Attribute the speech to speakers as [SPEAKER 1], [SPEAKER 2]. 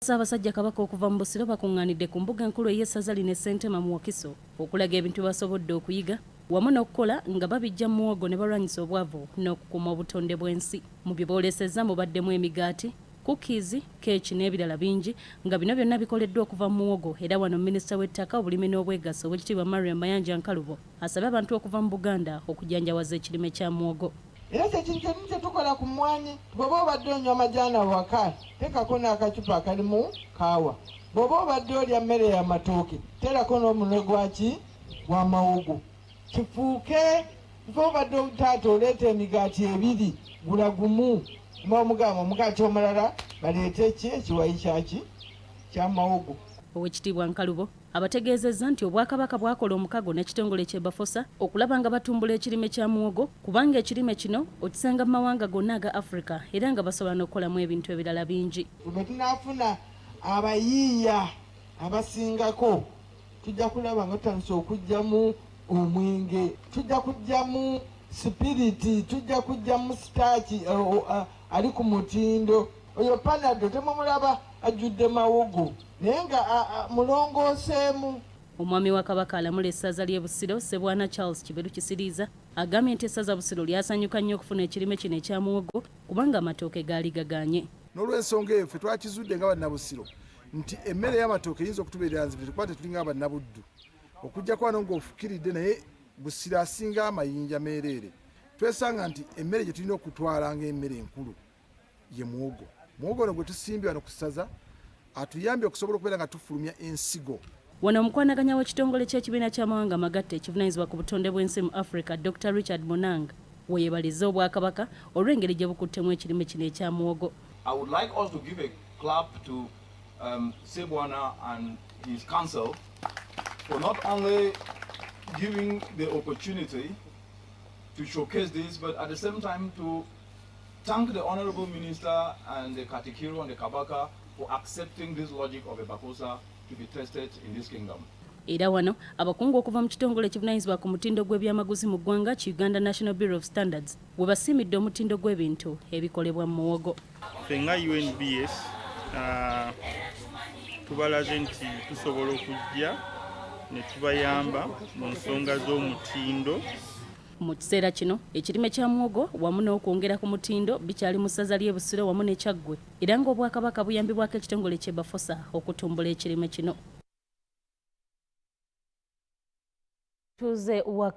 [SPEAKER 1] Ssaabasajja Kabaka okuva mu Busiro bakuŋŋaanidde ku mbuga enkulu ey'essaza lino e Ssentema mu Wakiso okulaga ebintu bye basobodde okuyiga wamu n'okukola nga babiggya mu muwogo ne balwanyisa obwavu n'okukuuma obutonde bw'ensi. Mu bye boolesezza mubaddemu emigaati, kukiizi, keeki n'ebirala bingi nga bino byonna bikoleddwa okuva mu muwogo era wano Minisita w'ettaka, obulimi n'obwegassi Oweekitiibwa Mariam Mayanja Nkalubo asabye abantu okuva mu Buganda okujanjawaza ekirime kya muwogo.
[SPEAKER 2] Era kyekintu kyekimu kyetukola ku mmwanyi. Bw'oba obadde onywa majaani awaka, teekako n'akacupa akalimu kaawa. Bw'oba obadde olya mmere ya matooke, teerako n'omunwe gwaki gwa mawogo. Kifuuke nfa obadde taata oleeta emigaati ebiri, gula gumu. Oba omugamba omugaati omulala baleete ki ekiwayi kyaki kya mawogo.
[SPEAKER 1] Owekitiibwa Nkalubo abategeezezza nti Obwakabaka bwakola omukago n'ekitongole kye Bafosa okulaba nga batumbula ekirime kya muwogo kubanga ekirime kino okisanga mu mawanga gonna aga Africa era nga basobola n'okukolamu ebintu ebirala bingi.
[SPEAKER 2] Bwe tunaafuna abayiiya abasingako tujja kulaba nga tutandise okuggyamu omwenge, tujja kuggyamu sipiriti, tujja kuggyamu sitaaki ali ku mutindo. Oyo Panado temumulaba ajjudde mawogo naye nga mulongooseemu.
[SPEAKER 1] Omwami wa Kabaka alamula essaza ly'e Busiro, Ssebwana Charles Kiberu Kisiriiza agambye nti essaza Busiro lyasanyuka nnyo okufuna ekirime kino ekya muwogo kubanga amatooke gaali gagaanye.
[SPEAKER 3] N'olwensonga eyo ffe twakizudde nga Bannabusiro nti emmere y'amatooke eyinza okutubeerera nzibu kuba tetulinga Bannabuddu okuggyako wano ng'ofukiridde naye Busiro asinga amayinja meereere. Twesanga nti emmere gye tulina okutwala ng'emmere enkulu ye muwogo. Muwogo ono gwe tusimbye wano ku ssaza atuyambye okusobola okubeera nga tufulumya ensigo.
[SPEAKER 1] Wano omukwanaganya w'ekitongole ky'ekibiina ky'amawanga amagatte ekivunaanyizibwa ku butonde bw'ensi mu Africa, Dokita Richard Munang weyeebalizza Obwakabaka olw'engeri gye bukuttemu ekirime kino ekya muwogo.
[SPEAKER 4] I would like us to give a clap to Sebwana and his council for not only giving the opportunity to showcase this, but at the same time to thank the Honorable Minister and the Katikiro and the Kabaka for accepting this logic of Ebafosa to be tested in this kingdom.
[SPEAKER 1] Era wano abakungu okuva mu kitongole ekivunaanyizibwa ku mutindo gw'ebyamaguzi mu ggwanga ki Uganda National Bureau of Standards we basiimidde omutindo gw'ebintu ebikolebwa mu muwogo.
[SPEAKER 5] Ffe nga UNBS tubalaze nti tusobola okujja ne tubayamba mu nsonga z'omutindo.
[SPEAKER 1] Mu kiseera kino ekirime kya muwogo wamu n'okwongera ku mutindo bikyali mu ssaza ly'e Busiro wamu ne Kyaggwe era ng'Obwakabaka buyambibwako ekitongole kye Bafosa okutumbula ekirime kino. Tuze wa